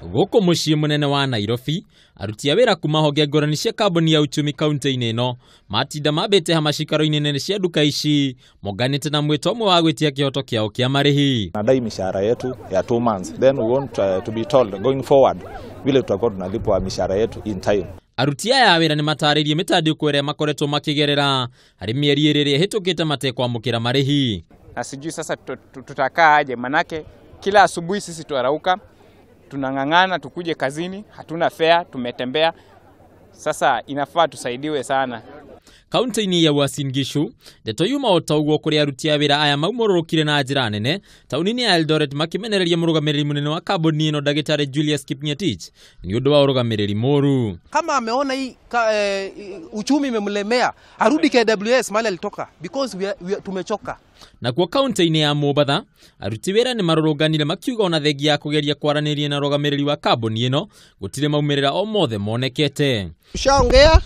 Gũkũ mũciĩ mũnene wa Nairobi, aruti a wĩra kuma honge ngũrani cia kambuni ya uchumi kaunti-inĩ ĩno matinda mambĩte hama cikaro-inĩ nene cia nduka ici monganĩte na mwĩto ũmwe wa gwĩtia kĩhoto kĩao kĩa marĩhi. Nadai mishahara yetu ya 2 months, then we want to be told going forward vile tutakuwa tunalipwa mishahara yetu in time. Aruti aya a wĩra nĩ matarĩirie mĩtandĩko ĩrĩa makoretwo makĩgerera harĩ mĩeri ĩrĩ ĩrĩa ĩhĩtũkĩte matekwamũkĩra marĩhi. Na sijui sasa tutakaa aje, manake kila asubuhi sisi twarauka, tunang'ang'ana tukuje kazini, hatuna fare, tumetembea. Sasa inafaa tusaidiwe sana. Kaunti-inĩ ya Uasin Gishu, ndeto yuma o ta ũguo kũrĩ aruti a wĩra aya maumũrũrũkire na njĩra nene taũni-inĩ ya Eldoret makĩmenereria mũrũgamĩrĩri mũnene wa kambuni ĩno, ndagĩtarĩ Julius Kipngetich, nĩ ũndũ wa ũrũgamĩrĩri mũru. Kama ameona hii uchumi imemlemea, arudi KWS mahali alitoka because we are, tumechoka. Nakuo kaunti-inĩ ya Mombatha, aruti wĩra nĩ marũrũnganire makiuga ona thengia ya kũgeria kwaranĩria na ũrũgamĩrĩri wa kambuni ĩno gũtirĩ maumĩrĩra o mothe monekete. Tushaongea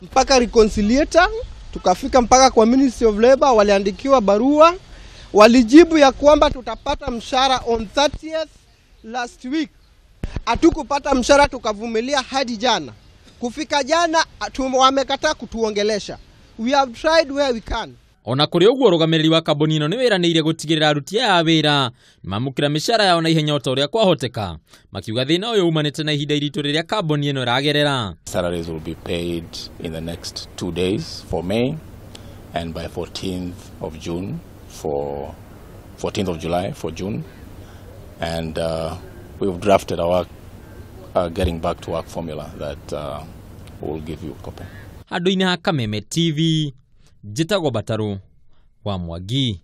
mpaka reconciliator, tukafika mpaka kwa Ministry of Labor, waliandikiwa barua, walijibu ya kwamba tutapata mshahara on 30th last week. Hatukupata mshahara, tukavumilia hadi jana. Kufika jana wamekataa kutuongelesha. We have tried where we can. Ona kũrĩ ũguo, ũrũgamĩrĩri wa kambuni ĩno nĩ wĩranĩire gũtigĩrĩra aruti aya a wĩra nĩ mamũkĩra mĩcara yao na ihenya o ta ũrĩa kwahoteka, makiuga thĩna ũyũ umanĩte na ihinda iritũ rĩrĩa kambuni ĩno ĩragerera. Salaries will be paid in the next 2 days for May and by 14th of June for 14th of July for June. And we've drafted our getting back to work formula that we'll give you a copy. Handũ-inĩ ha Kameme TV, njĩtagwo Batarũ wa Mwangi.